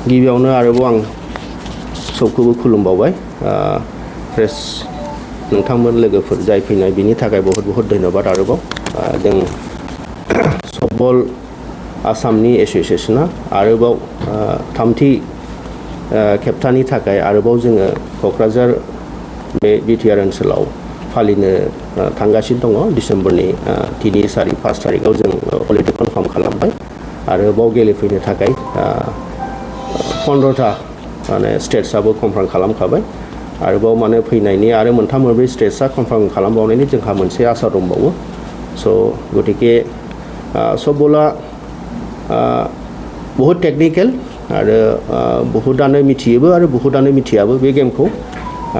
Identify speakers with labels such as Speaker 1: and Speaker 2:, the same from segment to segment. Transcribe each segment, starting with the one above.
Speaker 1: गिबियावनो आरोबाव आं सबखौबो खुलुमबावबाय प्रेस नोंथांमोन लोगोफोर जाय फैनाय बिनि थाखाय बहुत बहुत धन्यबाद आरोबाव जों फुटबल आसामनि एसोसिएशना आरोबाव थामथि खेबथानि थाखाय आरोबाव जोङो क'क्राझार बे बिटिआर ओनसोलाव फालिनो थांगासिनो दङ डिसेम्बरनि 3, 4, 5 थारिखआव जों अलरेडि कनफार्म खालामबाय आरोबाव गेलेफैनो थाखाय 15टा माने स्टेट्सआबो कनफार्म खालामखाबाय आरोबाव माने फैनायनि आरो मोनथाम मोनब्रै स्टेट्सआ कनफार्म खालामबावनायनि जोंहा मोनसे आसा दंबावो स' गतिके फुटबला बहुत टेक्निकेल आरो बहुतानो मिथियोबो आरो बहुतानो मिथियाबो बे गेमखौ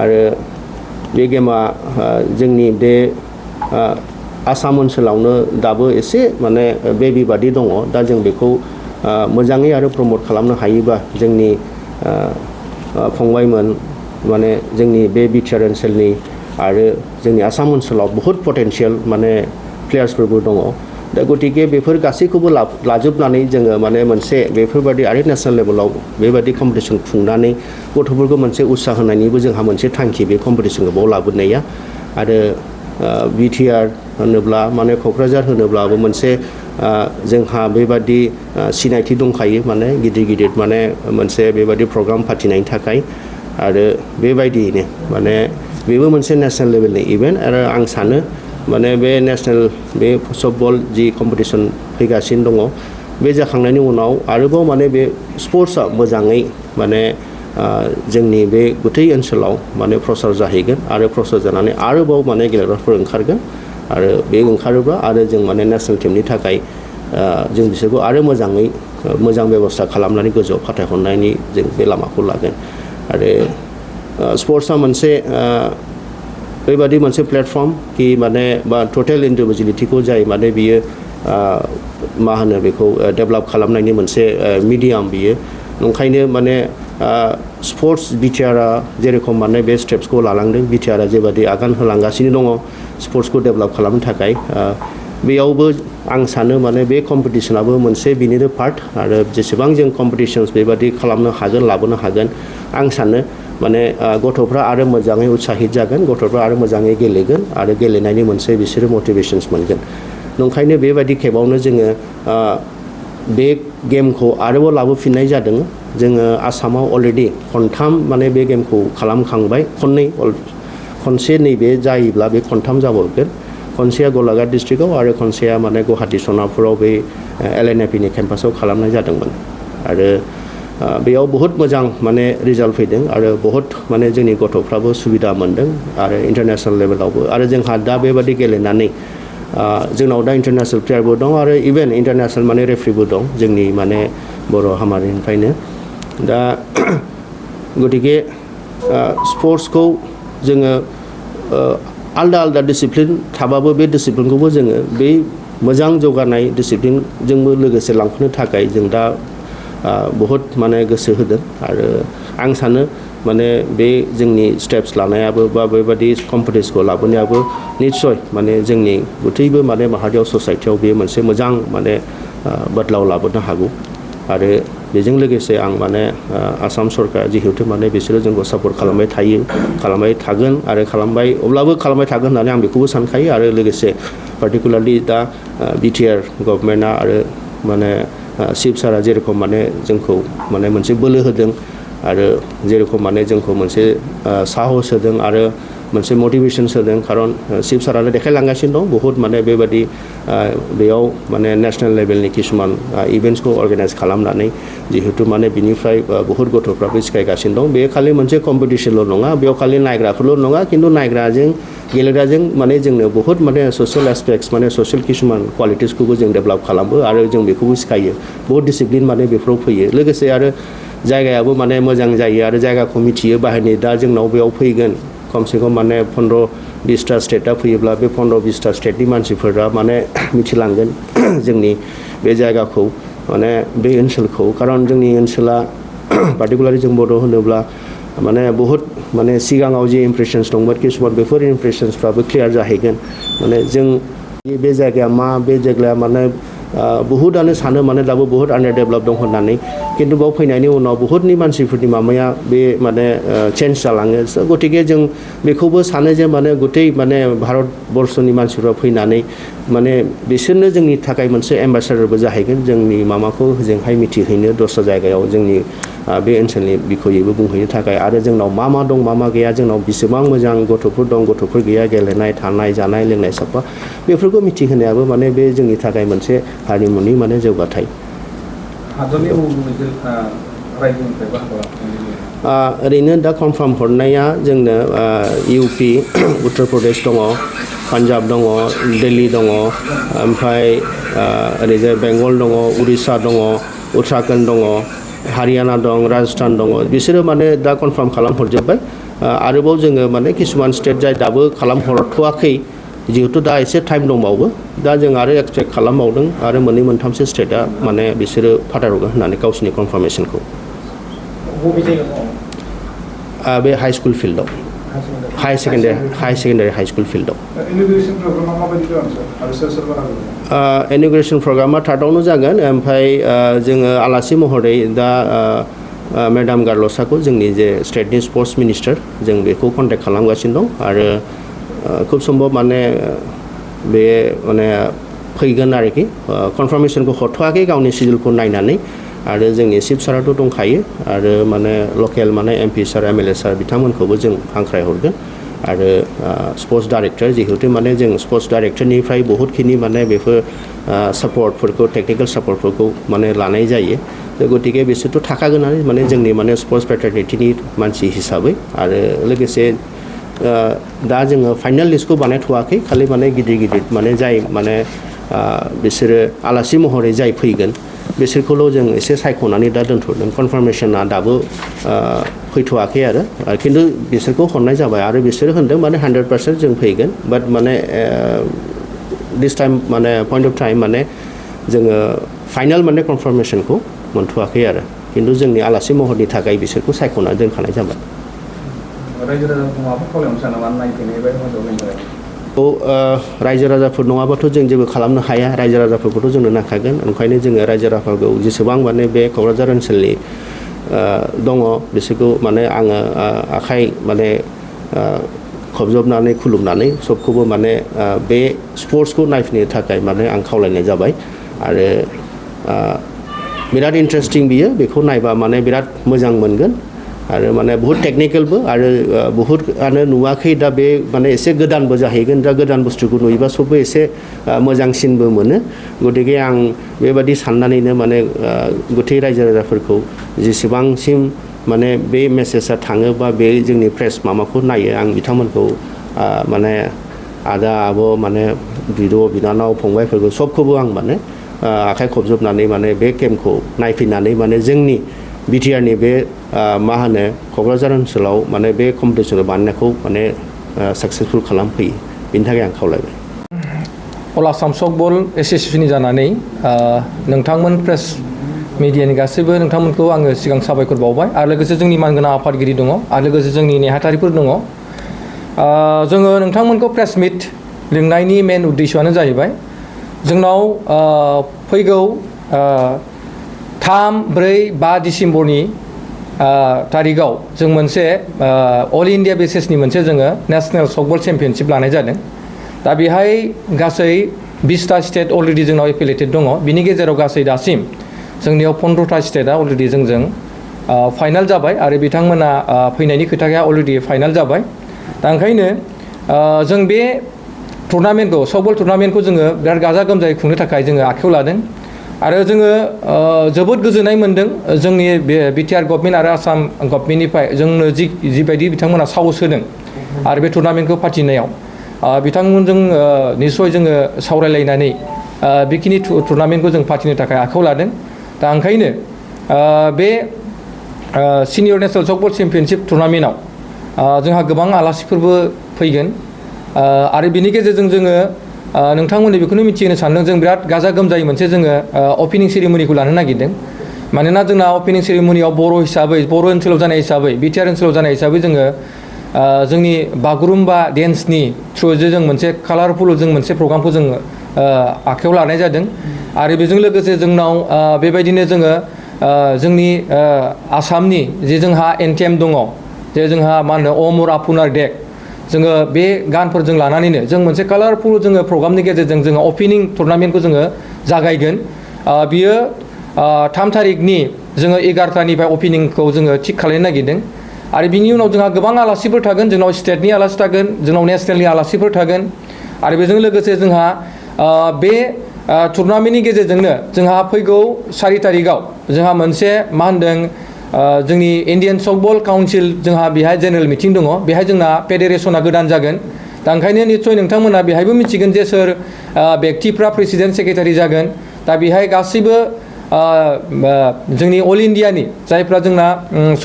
Speaker 1: आरो बे गेमा जोंनि बे आसाम ओनसोलावनो दाबो एसे माने बेबी बादि दङ दा जों बेखौ मोजाङै आरो प्रमोट खालामनो हायोबा जोंनि फंबायमोन माने जोंनि बे बिटिआर ओनसोलनि आरो जोंनि आसाम ओनसोलाव बहुत पटेनशियल माने प्लेयार्सफोरबो दङ दा गतिके बेफोर गासैखौबो लाजोबनानै जोङो माने मोनसे बेफोरबादि आरो नेशनेल लेभेलाव बेबादि कम्पिटिसन खुंनानै गथ'फोरखौ मोनसे उत्साह होनायनिबो जोंहा मोनसे थांखि बे कम्पिटिसनखौ बाव लाबोनाया आरो बिटिआर होनोब्ला माने क'क्राझार होनोब्लाबो मोनसे जोंहा बेबादि सिनायथि दंखायो माने गिदिर गिदिर माने मोनसे बेबादि प्रग्राम फाथिनायनि थाखाय आरो बेबायदियैनो माने बेबो मोनसे नेशनेल लेभेलनि इभेन्ट आरो आं सानो माने बे नेशनेल बे फुटबल जि कम्पिटिसन फैगासिनो दङ बे जाखांनायनि उनाव आरोबाव माने बे स्पर्ट्सआ मोजाङै माने जोंनि बे गुथै ओनसोलाव माने प्रसार जाहैगोन आरो प्रसार जानानै आरोबाव माने गेलेग्राफोर ओंखारगोन आरो बे ओंखारोब्ला आरो जों माने नेशनेल टीमनि थाखाय जों बिसोरखौ आरो मोजाङै मोजां बेबस्था खालामनानै गोजौआव फाथायहरनायनि जों बे लामाखौ लागोन आरो स्पर्ट्सआ मोनसे बेबादि मोनसे प्लेटफर्म कि माने बा टटेल इन्डिभिजुवेलिटिखौ जाय माने बियो मा होनो बेखौ डेभेलप खालामनायनि मोनसे मिडियाम बियो ओंखायनो माने स्पर्ट्स बिटिआरआ जेरखम माने बे स्टेप्सखौ लालांदों बिटिआरआ जेबादि आगान होलांगासिनो दङ स्पर्ट्सखौ डेभेलप खालामनो थाखाय बेयावबो आं सानो माने बे कम्पिटिसनाबो मोनसे बिनिनो पार्ट आरो जेसेबां जों कम्पिटिशन्स बेबादि खालामनो हागोन लाबोनो हागोन आं सानो माने गथ'फ्रा आरो मोजाङै उत्साहित जागोन गथ'फ्रा आरो मोजाङै गेलेगोन आरो गेलेनायनि मोनसे बिसोरो मटिभेशन्स मोनगोन ओंखायनो बेबायदि खेबावनो जोङो बे गेमखौ आरोबाव लाबोफिननाय जादों जोङो आसामाव अलरेडि खनथाम माने बे गेमखौ खालामखांबाय खनसे नैबे जायोब्ला बे खनथाम जाबावगोन खनसेया गलाघाट डिस्ट्रिक्टआव आरो खनसेया माने गुवाहाटी सनापुराव बे एलएनएपिनि केम्पासाव खालामनाय जादोंमोन आरो बेयाव बहुत मोजां माने रिजाल्ट फैदों आरो बहुत माने जोंनि गथ'फ्राबो सुबिदा मोनदों आरो इन्टारनेशनेल लेभेलावबो आरो जोंहा दा बेबादि गेलेनानै जोंनाव दा इन्टारनेशनेल प्लेयारबो दं आरो इभेन इन्टारनेशनेल माने रेफ्रिबो दं जोंनि माने बर' हामारिनिफ्रायनो दा गतिके स्पर्ट्सखौ जोङो आलदा आलदा डिसिप्लिन थाबाबो बे डिसिप्लिनखौबो जोङो बे मोजां जौगानाय डिसिप्लिनजोंबो लोगोसे लांफानो थाखाय जों दा बहुत माने गोसो होदों आरो आं सानो माने बे जोंनि स्टेप्स लानायाबो बा बेबादि कम्पिटिसनखौ लाबोनायाबो निस्सय माने जोंनि गुथैबो माने माहारियाव ससाइटियाव बे मोनसे मोजां माने बदलाव लाबोनो हागौ आरो बेजों लोगोसे आं माने आसाम सरकार जिहेतु माने बिसोरो जोंखौ सापर्ट खालामबाय थागोन आरो अब्लाबो खालामबाय थागोन होननानै आं बेखौबो सानखायो आरो लोगोसे पार्टिकुलारलि दा बिटिआर गभर्नमेन्टआ आरो माने चिफ सारा जेरखम माने जोंखौ माने मोनसे बोलो होदों आरो जेरखम माने जोंखौ मोनसे साहस होदों आरो मोनसे मटिभेशन्स होदों खारन चिफ सारानो देखायलांगासिनो दं बहुत माने बेबादि बेयाव माने नेशनेल लेभेलनि किसुमान इभेन्ट्सखौ अर्गानाइज खालामनानै जिहेतु माने बिनिफ्राय बहुत गथ'फ्राबो सिखायगासिनो दं बे खालि मोनसे कम्पिटिसनल' नङा बेयाव खालि नायग्राफोरल' नङा खिन्थु नायग्राजों गेलेग्राजों माने जोंनो बहुत माने ससियेल एसपेक्ट्स माने ससियेल किसुमान क्वालिटिसखौबो जों डेभेलप खालामो आरो जों बेखौबो सिखायो बहुत डिसिप्लिन माने बेफोराव फैयो लोगोसे आरो जायगायाबो माने मोजां जायो आरो जायगाखौ मिथियो बाहेरनि दा जोंनाव बेयाव फैगोन खमसे खम माने 15-20टा स्टेटआ फैयोब्ला बे 15-20टा स्टेटनि मानसिफोरा माने मिथिलांगोन जोंनि बे जायगाखौ माने बे ओनसोलखौ खारन जोंनि ओनसोला पार्टिकुलारलि जों बर' होनोब्ला माने बहुत माने सिगाङाव जे इम्प्रेसन्स दंमोन किसुमान बेफोर इम्प्रेसन्सफ्राबो क्लियार जाहैगोन माने जों बे जायगाया मा बे जायगाया माने बुहुदानो सानो माने दाबो बुहुद आन्डार डेभेलप दं होननानै खिन्थु बाव फैनायनि उनाव बुहुदनि मानसिफोरनि माबाया बे माने चेन्ज जालाङो गतिके जों बेखौबो सानो जे माने गुतै माने भारतबर्षनि मानसिफ्रा फैनानै माने बिसोरनो जोंनि थाखाय मोनसे एम्बासाडरबो जाहैगोन जोंनि माबाखौ हजोंहाय मिथिहैनो दस्रा जायगायाव जोंनि बे ओनसोलनि बिखयैबो बुंहैनो थाखाय आरो जोंनाव मा दं मा गैया जोंनाव बेसेबां मोजां गथ'फोर दं गथ'फोर गैया गेलेनाय थानाय जानाय लोंनाय साफा बेफोरखौ मिथिहोनायाबो माने बे जोंनि थाखाय मोनसे हारिमुनि माने जौगाथाय ओरैनो दा कनफार्म हरनाया जोंनो इउपि उत्तर प्रदेश दङ पान्जाब दङ दिल्ली दङ ओमफ्राय ओरैजाय बेंगल दङ उरिष्या दङ उत्तराखन्ड दङ हारियाना दं राजस्थान दङ बिसोरो माने दा कनफार्म खालामहरजोब्बाय आरोबाव जोङो माने किसुमान स्टेट जाय दाबो खालामहरथ'वाखै जिहेतु दा एसे टाइम दंबावो दा जों आरो एक्सपेक्ट खालामबावदों आरो मोननै मोनथामसो स्टेटआ माने बिसोरो फाथायहरगोन होननानै गावसिनि कनफार्मेशनखौ बे हाई स्कुल फिल्डआव हाई सेकेन्डारि हाई स्कुल फिल्डआव इन'ग्रेसन प्रग्रामा थार्डआवनो जागोन ओमफ्राय जोङो आलासि महरै दा मेडाम गार्लसाखौ जोंनि जे स्टेटनि स्पर्ट्स मिनिस्टार जों बेखौ कन्टेक्ट खालामगासिनो दं आरो खुब सम्भब माने बे माने फैगोन आरोखि कनफार्मेशनखौ हरथ'वाखै गावनि सिडिउलखौ नायनानै आरो जोंनि चिफ साराथ' दंखायो आरो माने लकेल माने एमपि सार एमएलए सार बिथांमोनखौबो जों हांख्रायहरगोन आरो स्पर्ट्स डाइरेक्टर जिहेतु माने जों स्पर्ट्स डाइरेक्टरनिफ्राय बहुतखिनि माने बेफोर सापर्टफोरखौ टेक्निकेल सापर्टफोरखौ माने लानाय जायो गतिके बिसोरथ' थाखागोनानो माने जोंनि माने स्पर्ट्स फ्रेटारनिटिनि मानसि हिसाबै आरो लोगोसे दा जोङो फाइनाल लिस्टखौ बानायथ'वाखै खालि माने गिदिर माने जाय माने बिसोरो आलासि महरै जाय फैगोन बिसोरखौल' जों एसे सायख'नानै दा दोनथ'दों कनफार्मेशना दाबो फैथ'वाखै आरो खिन्थु बिसोरखौ हरनाय जाबाय आरो बिसोरो होनदों माने 100% जों फैगोन बाट माने दिस टाइम माने पइन्ट अफ टाइम माने जोङो फाइनाल माने कनफार्मेशनखौ मोनथ'वाखै आरो खिन्थु जोंनि आलासि महरनि थाखाय बिसोरखौ सायख'नानै दोनखानाय जाबाय रायजो राजाफोर नङाबाथ' जों जेबो खालामनो हाया रायजो राजाफोरखौथ' जोंनो नांखागोन ओंखायनो जोङो रायजो राजाफोरखौ जेसेबां माने बे क'क्राझार ओनसोलनि दङ बिसोरखौ माने आङो आखाइ माने खबजबनानै खुलुमनानै सबखौबो माने बे स्पर्ट्सखौ नायफैनो थाखाय माने आं खावलायनाय जाबाय आरो बिराद इन्टारेस्टिं बियो बेखौ नायबा माने बिराद मोजां मोनगोन आरो माने बहुत टेक्निकेलबो आरो बहुतआनो नुवाखै दा बे माने एसे गोदानबो जाहैगोन दा गोदान बुस्थुखौ नुयोबा सबबो एसे मोजांसिनबो मोनो गतिके आं बेबादि साननानैनो माने गुथै रायजो राजाफोरखौ जेसेबांसिम माने बे मेसेजआ थाङो बा बे जोंनि प्रेस माबाखौ नायो आं बिथांमोनखौ माने आदा आब' माने बिद' बिनानाव फंबायफोरखौ सबखौबो आं माने आखाइ खबजबनानै माने बे गेमखौ नायफैनानै माने जोंनि बिटिआरनि बे मा होनो क'क्राझार ओनसोलाव माने बे कम्पिटिसन बानायनायखौ माने साक्सेसफुल खालामफैयो बेनि थाखाय आं खावलायबाय
Speaker 2: अल आसाम चकबल एसोसिएशननि जानानै नोंथांमोन प्रेस मिडियानि गासैबो नोंथांमोनखौ आङो सिगां साबायखर बावबाय आरो लोगोसे जोंनि मानगोनां आफादगिरि दङ आरो लोगोसे जोंनि नेहाथारिफोर दङ जोङो नोंथांमोनखौ प्रेस मिट लिंनायनि मेन उद्देश्यआनो जाहैबाय जोंनाव फैगौ 3-4-5 डिसेम्बरनि तारिखआव जों मोनसे अल इन्डिया बेसिसनि मोनसे जोङो नेशनेल चकबल चेम्पियनशिप लानाय जादों दा बेहाय गासै 20टा स्टेट अलरेडि जोंनाव एफिलिएटेड दङ बिनि गेजेराव गासै दासिम जोंनियाव 15टा स्टेटआ अलरेडि जोंजों फाइनाल जाबाय आरो बिथांमोना फैनायनि खोथाया अलरेडि फाइनाल जाबाय दा ओंखायनो जों बे टुर्नामेन्टखौ चकबल टुर्नामेन्टखौ जोङो बिराद गाजा गोमजायै खुंनो थाखाय जोङो आखायाव लादों आरो जोङो जोबोद गोजोननाय मोन्दों जोंनि बे बिटिआर गभर्नमेन्ट आरो आसाम गभर्नमेन्टनिफ्राय जोंनो जिबायदि बिथांमोना साहस होदों आरो बे टुर्नामेन्टखौ फाथिनायाव बिथांमोनजों निस्सय जोङो सावरायलायनानै बेखिनि टुर्नामेन्टखौ जों फाथिनो थाखाय आखायाव लादों दा ओंखायनो बे सिनियर नेशनेल चकबल चेम्पियनशिप टुर्नामेन्टआव जोंहा गोबां आलासिफोरबो फैगोन आरो बिनि गेजेरजों जोङो नोंथांमोननो बेखौनो मिथिहोनो सानदों जों बिराद गाजा गोमजायै मोनसे जोङो अपेनिं सेरेमनिखौ लानो नागिरदों मानोना जोंना अपेनिं सेरेमनियाव बर' हिसाबै बर' ओनसोलाव जानाय हिसाबै बिटिआर ओनसोलाव जानाय हिसाबै जोङो जोंनि बागुरुम्बा डेन्सनि थ्रुयै जों मोनसे कालारफुल जों मोनसे प्रग्रामखौ जों आखायाव लानाय जादों आरो बेजों लोगोसे जोंनाव बेबायदिनो जोङो जोंनि आसामनि जे जोंहा एन्थेम दङ जे जोंहा मा होनो अ मोर आपुनार देश जोङो बे गानफोरजों लानानैनो जों मोनसे कालारफुल जोङो प्रग्रामनि गेजेरजों जोङो अपेनिं टुर्नामेन्टखौ जोङो जागायगोन बियो 3 तारिखनि जोङो 11टानिफ्राय अपेनिंखौ जोङो थिग खालामनो नागिरदों आरो बिनि उनाव जोंहा गोबां आलासिफोर थागोन जोंनाव स्टेटनि आलासि थागोन जोंनाव नेसनेलनि आलासिफोर थागोन आरो बेजों लोगोसे जोंहा बे टुर्नामेन्टनि गेजेरजोंनो जोंहा फैगौ 4 तारिखआव जोंहा मोनसे मा होनदों जोंनि इन्डियान सकबल काउन्सिल जोंहा बेहाय जेनेरेल मिटिं दङ बेहाय जोंना फेडारेसना गोदान जागोन दा ओंखायनो निस्सय नोंथांमोना बेहायबो मिथिगोन जे सोर व्यक्तिफ्रा प्रेसिडेन्ट सेक्रेटारि जागोन दा बेहाय गासैबो जोंनि अल इन्डियानि जायफ्रा जोंना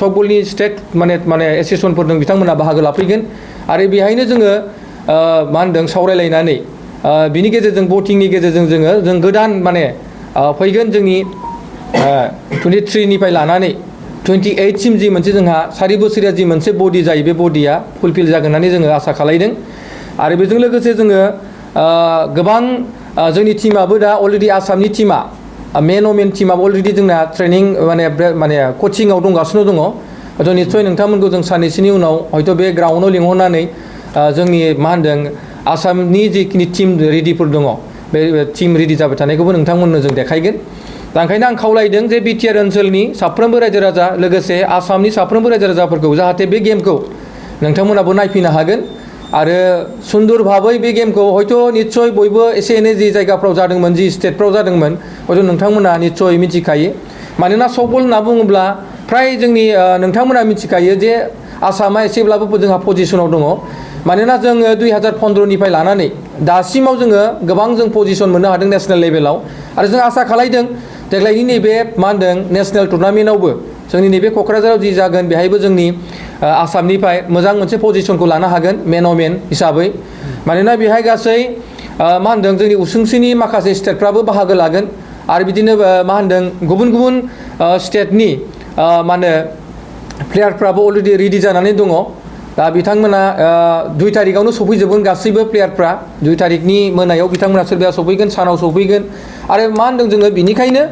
Speaker 2: सकबलनि स्टेट माने एसोसिएसनफोर दं बिथांमोना बाहागो लाफैगोन आरो बेहायनो जोङो मा होनदों सावरायलायनानै बिनि गेजेरजों भटिंनि गेजेरजों जों गोदान माने फैगोन जोंनि 23निफ्राय लानानै 28 सिम जि मोनसे जोंहा 4 बोसोरिया जि मोनसे बडि जायो बे बडिया फुलफिल जागोन होननानै जोङो आसा खालामदों आरो बेजों लोगोसे जोङो गोबां जोंनि टीमाबो दा अलरेडि आसामनि टीमा मेन अमेन टीमाबो अलरेडि जोंना ट्रेनिं माने कचिंआव दंगासिनो दङ हयथ' निस्सय नोंथांमोनखौ जों साननैसोनि उनाव हयथ' बे ग्राउन्डआव लिंहरनानै जोंनि मा होनदों आसामनि जिखिनि टीम रेडिफोर दङ बे टीम रेडि जाबाय थानायखौबो नोंथांमोननो जों देखायगोन दा ओंखायनो आं खावलायदों जे बिटिआर ओनसोलनि साफ्रोमबो रायजो राजा लोगोसे आसामनि साफ्रोमबो रायजो राजाफोरखौ जाहाथे बे गेमखौ नोंथांमोनाबो नायफैनो हागोन आरो सुन्दर भाबै बे गेमखौ हयथ' निस्सय बयबो एसे एनै जि जायगाफ्राव जादोंमोन जि स्टेटफ्राव जादोंमोन हयथ' नोंथांमोना निस्सय मिथिखायो मानोना सकबल होनना बुङोब्ला फ्राय जोंनि नोंथांमोना मिथिखायो जे आसामा एसेब्लाबो जोंहा पजिशनाव दङ मानोना जोङो 2015निफ्राय लानानै दासिमाव जोङो गोबां जों पजिशन मोननो हादों नेशनेल लेभेलाव आरो जों आसा खालामदों देग्लायनि नैबे मा होनदों नेशनेल टुर्नामेन्टआवबो जोंनि नैबे क'क्राझाराव जि जागोन बेहायबो जोंनि आसामनिफ्राय मोजां मोनसे पजिशनखौ लानो हागोन मेन अमेन हिसाबै मानोना बेहाय गासै मा होनदों जोंनि उसुंसेनि माखासे स्टेटफ्राबो बाहागो लागोन आरो बिदिनो मा होनदों गुबुन गुबुन स्टेटनि मा होनो प्लेयारफ्राबो अलरेडि रेडि जानानै दङ दा बिथांमोना 2 तारिखआवनो सफैजोबगोन गासैबो प्लेयारफ्रा 2 तारिखनि मोनायाव बिथांमोना सोरबाया सफैगोन सानाव सफैगन आरो मा होनदों जोङो बिनिखायनो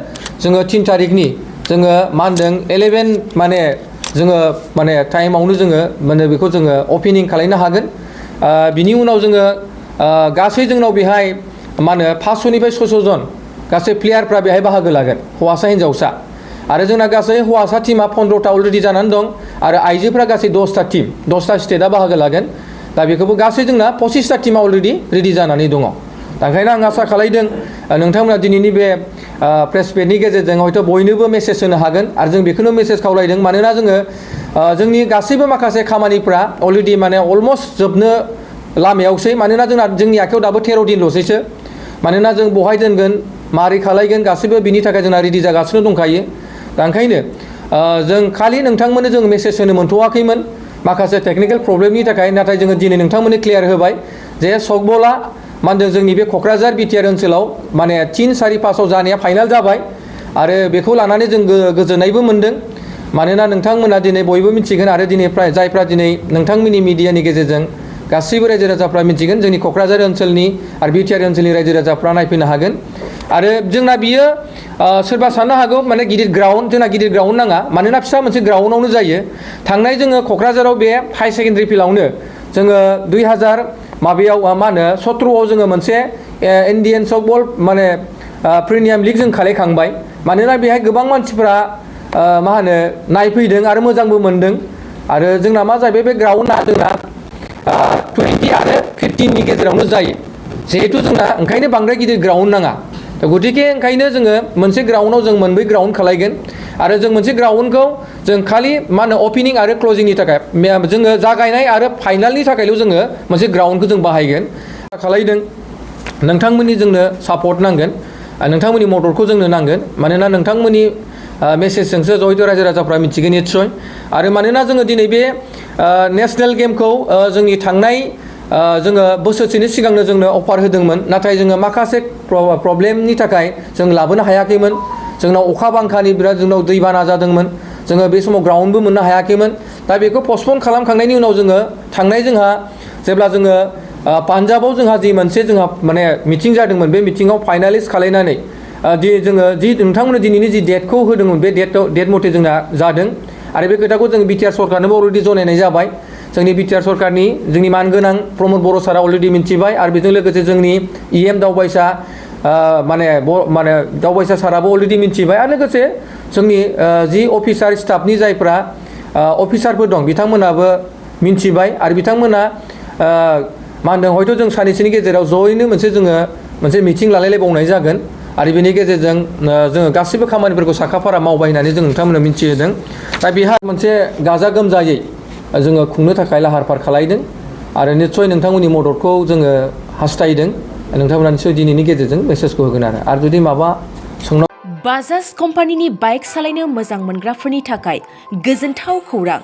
Speaker 2: जोङो 3 तारिखनि जोङो मा होनदों 11 माने जोङो माने टाइमावनो जोङो माने बेखौ जोङो अपेनिं खालामनो हागोन बिनि उनाव जोङो गासै जोंनाव बेहाय मा होनो 500निफ्राय 600 जन गासै प्लेयारफ्रा बेहाय बाहागो लागोन हौवासा हिन्जावसा आरो जोंना गासै हौवासा टीमा 15टा अलरेडि जानानै दं आरो आइजोफ्रा गासै 10टा टीम 10टा स्टेटआ बाहागो लागोन दा बेखौबो गासै जोंना 25टा टीमा अलरेडि रेडि जानानै दङ दा ओंखायनो आं आसा खालामदों नोंथांमोना दिनैनि बे प्रेस मिटनि गेजेरजों हयथ' बयनोबो मेसेज होनो हागोन आरो जों बेखौनो मेसेज खावलायदों मानोना जोङो जोंनि गासैबो माखासे खामानिफ्रा अलरेडि माने अलमस्ट जोबनो लामायावसै मानोना जोंनि आखायाव दाबो 13 दिनल'सैसो मानोना जों बहाय दोनगोन मारै खालायगोन गासैबो बिनि थाखाय जोंना रेडि जागासिनो दंखायो दा ओंखायनो जों खालि नोंथांमोननो जों मेसेज होनो मोनथ'वाखैमोन माखासे टेकनिकेल प्रब्लेमनि थाखाय नाथाय जोङो दिनै नोंथांमोननो क्लियार होबाय जे सकबला मा होनदों जोंनि बे क'क्राझार बिटिआर ओनसोलाव माने 3, 4, 5आव जानाया फाइनाल जाबाय आरो बेखौ लानानै जों गोजोननायबो मोनदों मानोना नोंथांमोना दिनै बयबो मिथिगोन आरो दिनै जायफ्रा दिनै नोंथांमोननि मिडियानि गेजेरजों गासैबो रायजो राजाफ्रा मिथिगोन जोंनि क'क्राझार ओनसोलनि आरो बिटिआर ओनसोलनि रायजो राजाफ्रा नायफैनो हागोन आरो जोंना बियो सोरबा साननो हागौ माने गिदिर ग्राउन्ड जोंना गिदिर ग्राउन्ड नाङा मानोना फिसा मोनसे ग्राउन्डआवनो जायो थांनाय जोङो क'क्राझाराव बे हाई सेकेन्डारि फिल्डआवनो जोङो 2000 माबायाव मा होनो 17आव जोङो मोनसे इन्डियान सकबल माने प्रिमियाम लिग जों खालायखांबाय मानोना बेहाय गोबां मानसिफ्रा मा होनो नायफैदों आरो मोजांबो मोनदों आरो जोंना मा जाहैबाय बे ग्राउन्डआ जोंना 20 आरो 15नि गेजेरावनो जायो जिहेथु जोंना ओंखायनो बांद्राय गिदिर ग्राउन्ड नाङा गतिके ओंखायनो जोङो मोनसे ग्राउन्डआव जों मोनब्रै ग्राउन्ड खालायगोन आरो जों मोनसे ग्राउन्डखौ जों खालि मा होनो अपेनिं आरो क्लजिंनि थाखाय जोङो जागायनाय आरो फाइनालनि थाखायल' जोङो मोनसे ग्राउन्डखौ जों बाहायगोन खालायदों नोंथांमोननि जोंनो सापर्ट नांगोन नोंथांमोननि मददखौ जोंनो नांगोन मानोना नोंथांमोननि मेसेजजोंसो जयथ' रायजो राजाफ्रा मिथिगोन निस्सय आरो मानोना जोङो दिनै बे नेसनेल गेमखौ जोंनि थांनाय जोङो बोसोरसेनि सिगांनो जोंनो अफार होदोंमोन नाथाय जोङो माखासे प्रब्लेमनि थाखाय जों लाबोनो हायाखैमोन जोंनाव अखा बांखानि बिराद जोंनाव दैबाना जादोंमोन जोङो बे समाव ग्राउन्डबो मोननो हायाखैमोन दा बेखौ पस्टपन खालामखांनायनि उनाव जोङो थांनाय जोंहा जेब्ला जोङो पान्जाबाव जोंहा जि मोनसे जोंहा माने मिटिं जादोंमोन बे मिटिङाव फाइनालिस्ट खालायनानै दि जोङो जि नोंथांमोननो दिनैनि जि डेटखौ होदोंमोन बे डेट मथे जोंना जादों आरो बे खोथाखौ जों बिटिआर सरकारनोबो अलरेडि जनायनाय जाबाय जोंनि बिटिआर सरकारनि जोंनि मानगोनां प्रमद बर' सारा अलरेडि मिन्थिबाय आरो बेजों लोगोसे जोंनि इएम दावबायसा माने दावबायसा साराबो अलरेडि मिन्थिबाय आरो लोगोसे जोंनि जि अफिसार स्टाफनि जायफ्रा अफिसारफोर दं बिथांमोनाबो मिन्थिबाय आरो बिथांमोना मा होनदों हयथ' जों सानैसोनि गेजेराव जयैनो मोनसे मिटिं लालायलायबावनाय जागोन आरो बेनि गेजेरजों जोङो गासैबो खामानिफोरखौ साखाफारा मावबाय होननानै जों नोंथांमोननो मिन्थिहोदों दा बेहा मोनसे गाजा गोमजायै जोङो खुंनो थाखाय लाहार फाहार खालायदों आरो निस्सय नोंथांमोननि मददखौ जोङो हास्थायदों नोंथांमोना निस्सय दिनैनि गेजेरजों मेसेजखौ होगोन आरो जुदि माबा सोंनांगौ
Speaker 3: बाजाज कम्पानिनि बाइक सालायनो मोजां मोनग्राफोरनि थाखाय गोजोनथाव खौरां